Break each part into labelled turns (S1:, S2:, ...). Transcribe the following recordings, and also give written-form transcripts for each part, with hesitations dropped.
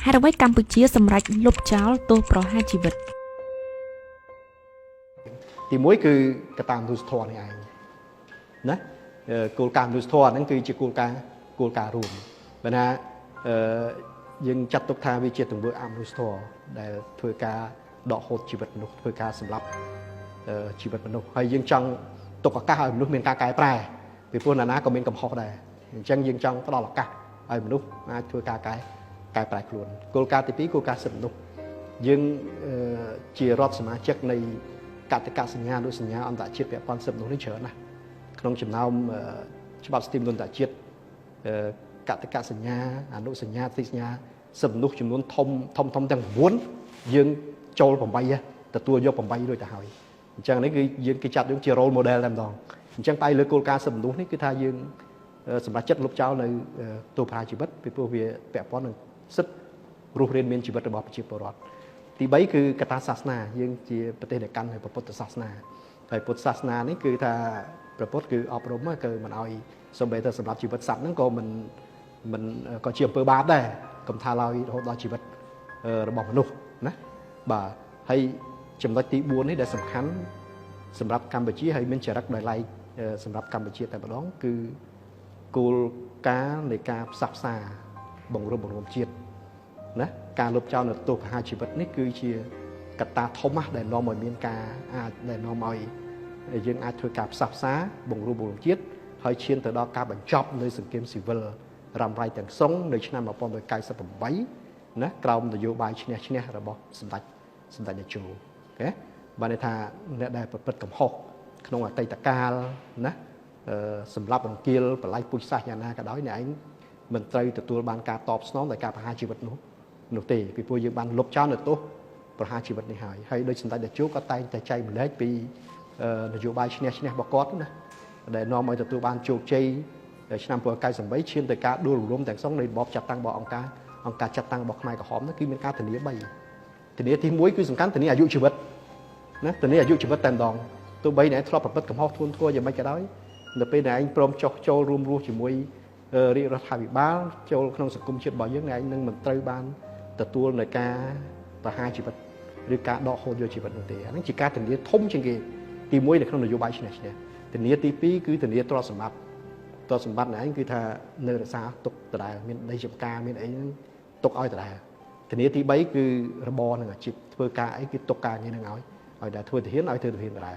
S1: ហេតុអ្វីកម្ពុជាសម្រេចលុបចោលទោសប្រហារជីវិត?
S2: ទីមួយគឺកត្តាមនុស្សធម៌នេះឯងណាគោលការណ៍មនុស្សធម៌ហ្នឹងគឺជាគោលការណ៍រួមបើណាអឺយើងចាត់ទុកថាវាជាទង្វើអមនុស្សធម៌ដែលធ្វើការដកហូតជីវិតមនុស្សធ្វើការសម្លាប់ជីវិតមនុស្សហើយយើងចង់ទុកឱកាសឲ្យមនុស្សមានការកែប្រែពីព្រោះណានាក៏មានកំហុសដែរអញ្ចឹងយើងចង់ផ្ដល់ឱកាសឲ្យមនុស្សអាចធ្វើការកែប្រែខ្លួនគោលការណ៍ទី2គោលការណ៍សិទ្ធិមនុស្សយើងជារដ្ឋសមាជិកនៃកតិកសញ្ញាអនុសញ្ញាអន្តរជាតិពាក់ព័ន្ធសិទ្ធិមនុស្សនេះច្រើនណាស់ក្នុងចំណោមច្បាប់សិទ្ធិមនុស្សអន្តរជាតិកតិកសញ្ញាអនុសញ្ញាទីសញ្ញាសិទ្ធិមនុស្សចំនួនធំធំធំទាំង9យើងចូល8ទទួលយក8រួចទៅហើយអញ្ចឹងនេះគឺយើងគេចាត់យើងជា role model តែម្ដងអញ្ចឹងផ្អែកលើគោលការណ៍សិទ្ធិមនុស្សនេះគឺថាយើងសម្រាប់ចិត្តលុបចោលនៅទោសប្រហារជីវិតពីព្រោះវាពាក់ព័ន្ធនឹងសិទ្ធិរស់រានមានជីវិតរបស់ប្រជាពលរដ្ឋទី3គឺកត្តាសាសនាយើងជាប្រទេសដែលកាន់នៅពុទ្ធសាសនាហើយពុទ្ធសាសនានេះគឺថាព្រះពុទ្ធគឺអប់រំគឺមិនឲ្យសូម្បីតែសម្រាប់ជីវិតសត្វហ្នឹងក៏មិនមិនក៏ជាអំពើបាបដែរកុំថាឡើយរហូតដល់ជីវិតរបស់មនុស្សណាបាទហើយចំណុចទី4នេះដែលសំខាន់សម្រាប់កម្ពុជាហើយមានចរិតដោយឡែកសម្រាប់កម្ពុជាតែម្ដងគឺគោលការណ៍នៃការផ្សះផ្សាបង្រួបបង្រួមជាតិណាការលុបចោលនៅទោសប្រហារជីវិតនេះគឺជាកត្តាធំណាស់ដែលនាំឲ្យមានការអាចដែលនាំឲ្យយើងអាចធ្វើការផ្សះផ្សាបង្រួបបង្រួមជាតិហើយឈានទៅដល់ការបញ្ចប់នៅសង្គ្រាមស៊ីវិលរ៉ាំរ៉ៃទាំងស្រុងនៅឆ្នាំ1998ណាក្រោមនយោបាយឈ្នះឈ្នះរបស់សម្ដេចតេជោOK បានន័យថាអ្នកដែលប្រព្រឹត្តកំហុសក្នុងអតីតកាលណាសម្រាប់រង្គាលបល័យពូជសាសន៍យ៉ាងណាក៏ដោយអ្នកឯងមិនត្រូវទទួលបានការតបស្នងដោយការប្រហារជីវិតនោះទេពីព្រោះយើងបានលុបចោលនៅទោសប្រហារជីវិតនេះហើយហើយដោយសម្ដេចតេជោក៏តែងតែចែកម្លែកពីនយោបាយឈ្នះឈ្នះរបស់គាត់ណាដែលនាំឲ្យទទួលបានជោគជ័យឆ្នាំ1998ឈានទៅការដួលរំលំទាំងស្រុងនៃរបបចាត់តាំងរបស់អង្គការចាត់តាំងរបស់ខ្មែរក្រហមនោះគឺមានការធានា3ធានាទី1គឺសំខាន់ធានាអាយុជីវិតណាធានាអាយុជីវិតតែម្ដងទោះបីអ្នកធ្លាប់ប្រព្រឹត្តកំហុសធ្ងន់ធ្ងរយ៉ាងម៉េចក៏ដោយនៅពេលដែលឯងព្រមចុះចូលរួមរស់ជាមួយរាជរដ្ឋាភិបាលចូលក្នុងសង្គមជាតិរបស់យើងអ្នកឯងនឹងមិនត្រូវបានទទួលនៅការប្រហារជីវិតឬការដកហូតយកជីវិតនោះទេអាហ្នឹងជាការធានាធំជាងគេទី1នៅក្នុងនយោបាយឈ្នះឈ្នះធានាទី2គឺធានាទ្រព្យសម្បត្តិទ្រព្យសម្បត្តិឯងគឺថានៅរក្សាទុកដដែលមានដីចំការមានអីហ្នឹងទុកឲ្យដដែលធានាទី3គឺរបរនឹងអាជីពធ្វើការអីគឺទុកការងារនឹងឲ្យដែលធ្វើទាហានឲ្យធ្វើទាហានដដែល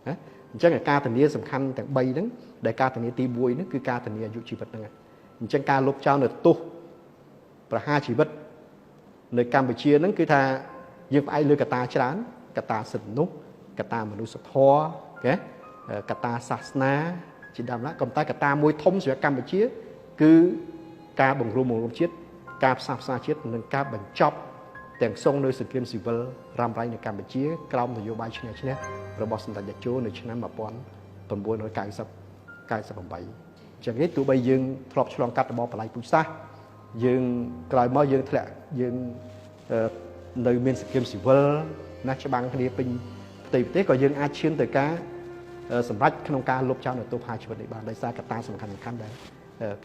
S2: ណាអញ្ចឹងការធានាសំខាន់ទាំង3ហ្នឹងដែលការធានាទី1ហ្នឹងគឺការធានាអាយុជីវិតហ្នឹងអញ្ចឹងការលុបចោលនៅទោសប្រហារជីវិតនៅកម្ពុជាហ្នឹងគឺថាយើងផ្អែកលើកត្តាច្រើនកត្តាសិទ្ធិមនុស្សកត្តាមនុស្សធម៌OK កត្តាសាសនាជាដើមណាក៏តែកត្តាមួយធំសម្រាប់កម្ពុជាគឺការបង្រួមបង្រួមជាតិការផ្សះផ្សាជាតិនិងការបញ្ចប់ទាំងស្រុងនៅសង្គ្រាមស៊ីវិលរ៉ាំរ៉ៃនៅកម្ពុជាក្រោមនយោបាយឈ្នះឈ្នះរបស់សម្ដេចតេជោនៅឆ្នាំ1990 98ចឹងទេទោះបីយើងធ្លាប់ឆ្លងកាត់របបបល័យពូជសាសន៍យើងក្រោយមកយើងធ្លាក់យើងនៅមានសង្គ្រាមស៊ីវិលណាច្បាំងគ្នាពេញផ្ទៃប្រទេសក៏យើងអាចឈានទៅការសម្រេចក្នុងការលុបចោលនៅទោសប្រហារជីវិតនេះបានដោយសារកត្តាសំខាន់សំខាន់ដែល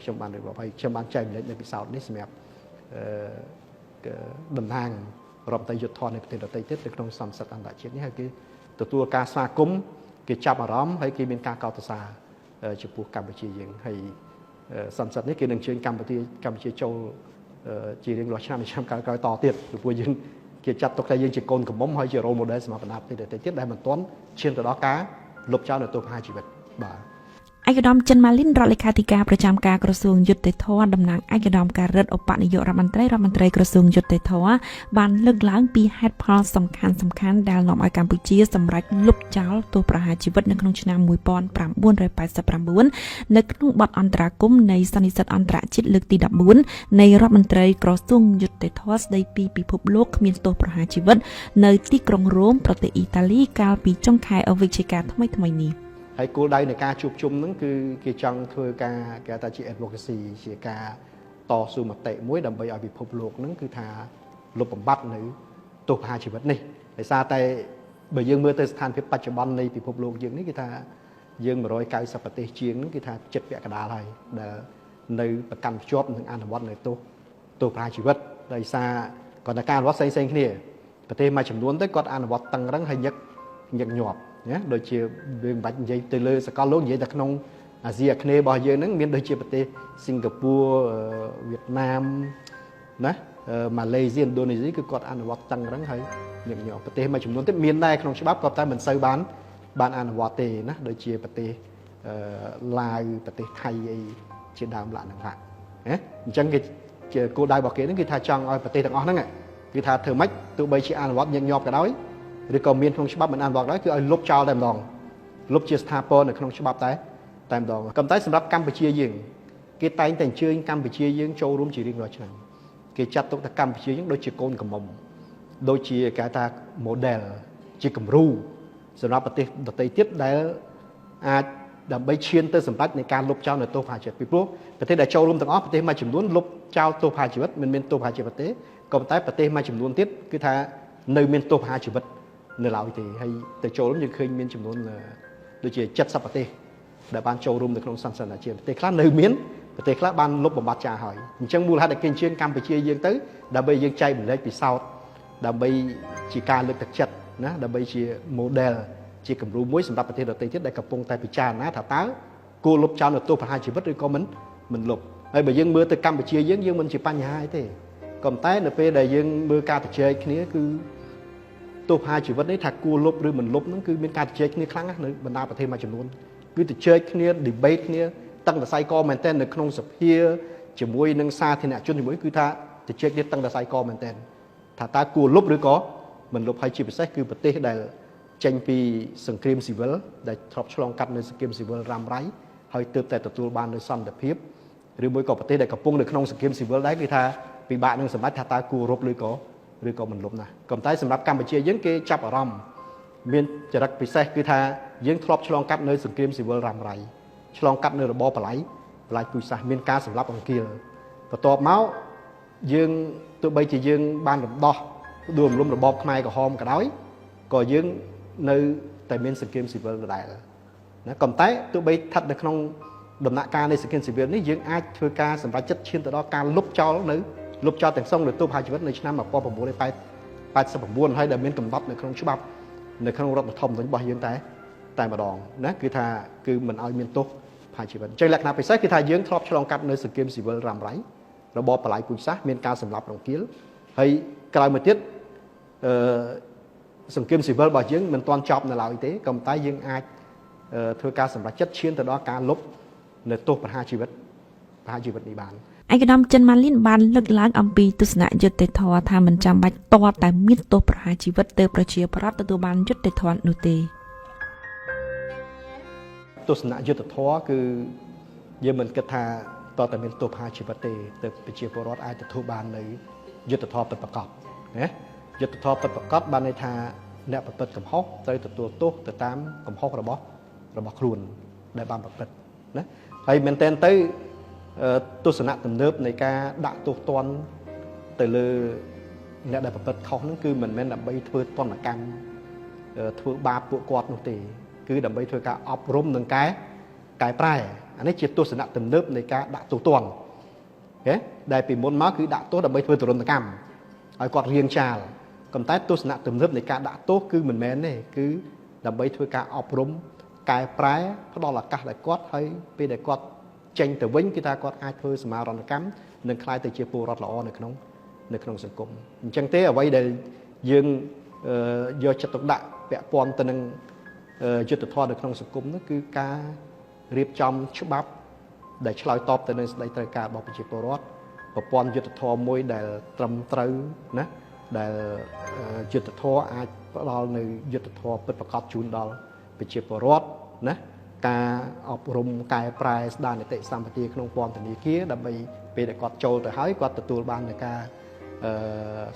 S2: ខ្ញុំបានរៀបរាប់ហើយខ្ញុំបានចែកម្លែកនៅពិសោធន៍នេះសម្រាប់តំណាងរដ្ឋមន្ត្រីយុទ្ធធននៃប្រទេសដទៃទៀតនៅក្នុងសន្និសីទអន្តរជាតិនេះហើយគេទទួលការស្វាគមន៍គេចាប់អារម្មណ៍ហើយគេមានការកោតសរសើរចំពោះកម្ពុជាយើងហើយសន្និសីទនេះគេនឹងអញ្ជើញកម្ពុជាចូលជារៀងរាល់ឆ្នាំឆ្នាំក្រោយៗតទៀតពីព្រោះយើងគេចាត់ទុកថាយើងជាកូនកំមុំហើយជា role model សម្រាប់បណ្ដាប្រទេសដទៃទៀតដែលមិនទាន់ឈានទៅដល់ការលុបចោលនៅទោសប្រហារជីវិតបាទ។
S1: ឯកឧត្តមចិនម៉ាលីនរដ្ឋលេខាធិការប្រចាំការក្រសួងយុត្តិធម៌តំណាងឯកឧត្តមការិទ្ធឧបនាយករដ្ឋមន្ត្រីរដ្ឋមន្ត្រីក្រសួងយុត្តិធម៌បានលើកឡើងពីហេតុផលសំខាន់សំខាន់ដែលនាំឲ្យកម្ពុជាសម្រេចលុបចោលទោសប្រហារជីវិតនៅក្នុងឆ្នាំ1989នៅក្នុងបទអន្តរាគមន៍នៃសន្និសីទអន្តរជាតិលើកទី14នៃរដ្ឋមន្ត្រីក្រសួងយុត្តិធម៌ស្ដីពីពិភពលោកគ្មានទោសប្រហារជីវិតនៅទីក្រុងរ៉ូមប្រទេសអ៊ីតាលីកាលពីចុងខែវិច្ឆិកាថ្មីៗនេះ។
S2: ហើយគោលដៅនៃការជួបជុំហ្នឹងគឺគេចង់ធ្វើការគេថាជា advocacy ជាការតស៊ូមតិមួយដើម្បីឲ្យពិភពលោកហ្នឹងគឺថាលុបបំបាត់នៅទោសប្រហារជីវិតនេះដោយសារតែបើយើងមើលទៅស្ថានភាពបច្ចុប្បន្ននៃពិភពលោកយើងនេះគឺថាយើង190ប្រទេសជាងហ្នឹងគឺថាចិត្តពាក់កណ្ដាលហើយដែលនៅប្រកាន់ភ្ជាប់និងអនុវត្តនៅទោសប្រហារជីវិត។ ដោយសារគាត់តែការអនុវត្តផ្សេងៗគ្នាប្រទេសមួយចំនួនទៅគាត់អនុវត្តតឹងរឹងហើយញឹកញឹកញាប់ណាដូចជាយើងមិនបាច់និយាយទៅលើសកលលោកនិយាយតែក្នុងអាស៊ីអាគ្នេយ៍របស់យើងហ្នឹងមានដូចជាប្រទេសសិង្ហបុរីវៀតណាមណាម៉ាឡេស៊ីឥណ្ឌូនេស៊ីគឺគាត់អនុវត្តតឹងរឹងហើយញឹកញាប់ប្រទេសមួយចំនួនទៀតមានដែរក្នុងច្បាប់ក៏តែមិនសូវបានអនុវត្តទេណាដូចជាប្រទេសឡាវប្រទេសថៃអីជាដើមឡាក់ហ្នឹងឡាក់ណាអញ្ចឹងគេជាគោលដៅរបស់គេហ្នឹងគឺថាចង់ឲ្យប្រទេសទាំងអស់ហ្នឹងគឺថាធ្វើម៉េចទោះបីជាអនុវត្តញឹកញាប់ក៏ដោយឬក៏មានក្នុងច្បាប់មិនអនុវត្តក៏ដោយគឺឲ្យលុបចោលតែម្ដងលុបជាស្ថាពរនៅក្នុងច្បាប់តែម្ដងក៏តែសម្រាប់កម្ពុជាយើងគេតែងតែអញ្ជើញកម្ពុជាយើងចូលរួមជារៀងរាល់ឆ្នាំគេចាត់ទុកថាកម្ពុជាយើងដូចជាកូនកំមុំដូចជាគេថា model ជាគំរូសម្រាប់ប្រទេសដទៃទៀតដែលអាចដើម្បីឈានទៅសម្រេចនៃការលុបចោលនៅទោសប្រហារជីវិតពីព្រោះប្រទេសដែលចូលរួមទាំងអស់ប្រទេសមួយចំនួនលុបចោលទោសប្រហារជីវិតមិនមានទោសប្រហារជីវិតទេក៏ប៉ុន្តែប្រទេសមួយចំនួនទៀតគឺថានៅមានទោសប្រហារជីវិតនៅឡើយទេហើយទៅចូលរួមយើងឃើញមានចំនួនដូចជា70ប្រទេសដែលបានចូលរួមនៅក្នុងសន្និសីទជាតិប្រទេសខ្លះនៅមានប្រទេសខ្លះបានលុបបំបាត់ចាហើយអញ្ចឹងមូលហេតុដែលគេអញ្ជើញកម្ពុជាយើងទៅដើម្បីយើងចែករំលែកពិសោធន៍ដើម្បីជាការលើកទឹកចិត្តណាដើម្បីជា model ជាគំរូមួយសម្រាប់ប្រទេសដទៃទៀតដែលកំពុងតែពិចារណាថាតើគួរលុបចោលនៅទោសប្រហារជីវិតឬក៏មិនលុបហើយបើយើងមើលទៅកម្ពុជាយើងយើងមិនជាបញ្ហាអីទេក៏ប៉ុន្តែនៅពេលដែលយើងមើលការជជែកគ្នាគឺទោសប្រហារជីវិតនេះថាគួរលុបឬមិនលុបហ្នឹងគឺមានការជជែកគ្នាខ្លាំងណាស់នៅបណ្ដាប្រទេសមួយចំនួនគឺជជែកគ្នា debate គ្នាតឹងតសៃកមែនទែននៅក្នុងសភាជាមួយនឹងសាធារណជនជាមួយគឺថាជជែកគ្នាតឹងតសៃកមែនទែនថាតើគួរលុបឬក៏មិនលុបហើយជាពិសេសគឺប្រទេសដែលចេញពីសង្គ្រាមស៊ីវិលដែលធ្លាប់ឆ្លងកាត់នៅសង្គ្រាមស៊ីវិលរ៉ាំរ៉ៃហើយទើបតែទទួលបាននៅសន្តិភាពឬមួយក៏ប្រទេសដែលកំពុងនៅក្នុងសង្គ្រាមស៊ីវិលដែរគឺថាពិបាកនឹងសម្រេចថាតើគួររົບឬក៏មិនលុបណាក៏តែសម្រាប់កម្ពុជាយើងគេចាប់អារម្មណ៍មានចរិតពិសេសគឺថាយើងធ្លាប់ឆ្លងកាត់នៅសង្គ្រាមស៊ីវិលរ៉ាំរ៉ៃឆ្លងកាត់នៅរបបបល័យបល័យពូជសាសន៍មានការសម្លាប់អង្គាលបន្ទាប់មកយើងទោះបីជាយើងបានរំដោះដួលរំលំរបបខ្មែរក្រហមក៏ដោយក៏យើងនៅតែមានសង្គ្រាមស៊ីវិលដដែលណាក៏តែទោះបីស្ថិតនៅក្នុងដំណាក់កាលនៃសង្គ្រាមស៊ីវិលនេះយើងអាចធ្វើការសម្រេចចិត្តឈានទៅដល់ការលុបចោលនៅលុបចោលទាំងស្រុងនៅទោសប្រហារជីវិតនៅឆ្នាំ1989ហើយដែលមានកំណត់នៅក្នុងច្បាប់នៅក្នុងរដ្ឋធម្មនុញ្ញរបស់យើងតែម្ដងណាគឺថាគឺមិនឲ្យមានទោសប្រហារជីវិតអញ្ចឹងលក្ខណៈពិសេសគឺថាយើងធ្លាប់ឆ្លងកាត់នៅសង្គ្រាមស៊ីវិលរ៉ាំរ៉ៃរបបបល័យពូជសាសន៍មានការសម្លាប់រង្គាលហើយក្រោយមកទៀតអឺសង្គ្រាមស៊ីវិលរបស់យើងមិនទាន់ចប់នៅឡើយទេក៏ប៉ុន្តែយើងអាចធ្វើការសម្រេចចិត្តឈានទៅដល់ការលុបនៅទោសប្រហារជីវិតនេះបាន
S1: ឯកឧត្តមចិនម៉ាលីនបានលើកឡើងអំពីទស្សនៈយុត្តិធម៌ថាមិនចាំបាច់ទាល់តែមានទោសប្រហារជីវិតទើបប្រជាពលរដ្ឋទទួលបានយុត្តិធម៌នោះទេ
S2: ទស្សនៈយុត្តិធម៌គឺយើងមិនគិតថាតើតែមានទោសប្រហារជីវិតទេទើបប្រជាពលរដ្ឋអាចទទួលបាននៅយុត្តិធម៌ពិតប្រាកដណាយុត្តិធម៌ពិតប្រាកដបានន័យថាអ្នកប្រព្រឹត្តកំហុសត្រូវទទួលទោសទៅតាមកំហុសរបស់ខ្លួនដែលបានប្រព្រឹត្តណាហើយមែនទែនទៅទស្សនៈទំនើបនៃការដាក់ទោសទណ្ឌទៅលើអ្នកដែលប្រព្រឹត្តខុសហ្នឹងគឺមិនមែនដើម្បីធ្វើទណ្ឌកម្មធ្វើបាបពួកគាត់នោះទេគឺដើម្បីធ្វើការអប់រំនិងកែប្រែអានេះជាទស្សនៈទំនើបនៃការដាក់ទោសទណ្ឌអូខេដែលពីមុនមកគឺដាក់ទោសដើម្បីធ្វើទរណកម្មឲ្យគាត់រៀងចាលប៉ុន្តែទស្សនៈទំនើបនៃការដាក់ទោសគឺមិនមែនទេគឺដើម្បីធ្វើការអប់រំកែប្រែផ្ដល់ឱកាសដល់គាត់ហើយពេលដែលគាត់ចេញទៅវិញគឺថាគាត់អាចធ្វើសមារណកម្មនិងក្លាយទៅជាពលរដ្ឋល្អនៅក្នុងសង្គមអញ្ចឹងទេអ្វីដែលយើងយកចិត្តទុកដាក់ពាក់ព័ន្ធទៅនឹងយុត្តិធម៌នៅក្នុងសង្គមនោះគឺការរៀបចំច្បាប់ដែលឆ្លើយតបទៅនឹងសេចក្តីត្រូវការរបស់ប្រជាពលរដ្ឋប្រព័ន្ធយុត្តិធម៌មួយដែលត្រឹមត្រូវណាដែលយុត្តិធម៌អាចផ្ដល់នៅយុត្តិធម៌ពិតប្រាកដជូនដល់ប្រជាពលរដ្ឋណាការអប់រំកែប្រែស្ដារនីតិសម្បទាក្នុងពន្ធនាគារដើម្បីពេលដែលគាត់ចូលទៅហើយគាត់ទទួលបាននៅការ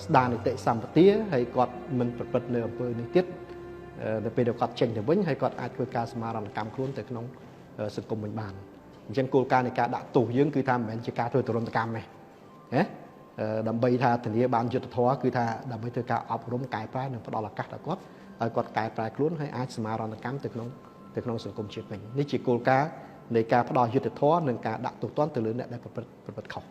S2: ស្ដារនីតិសម្បទាហើយគាត់មិនប្រព្រឹត្តនៅអំពើនេះទៀតនៅពេលដែលគាត់ចេញទៅវិញហើយគាត់អាចធ្វើការសមារណកម្មខ្លួនទៅក្នុងសង្គមវិញបានអញ្ចឹងគោលការណ៍នៃការដាក់ទោសយើងគឺថាមិនមែនជាការធ្វើទរណកម្មទេណាដើម្បីថាធានាបានយុត្តិធម៌គឺថាដើម្បីធ្វើការអប់រំកែប្រែនិងផ្ដល់ឱកាសដល់គាត់ឲ្យគាត់កែប្រែខ្លួនហើយអាចសមារណកម្មទៅក្នុងសង្គមជាតិវិញនេះជាគោលការណ៍នៃការផ្ដល់យុត្តិធម៌និងការដាក់ទោសទណ្ឌទៅលើអ្នកដែលប្រព្រឹត្តខុស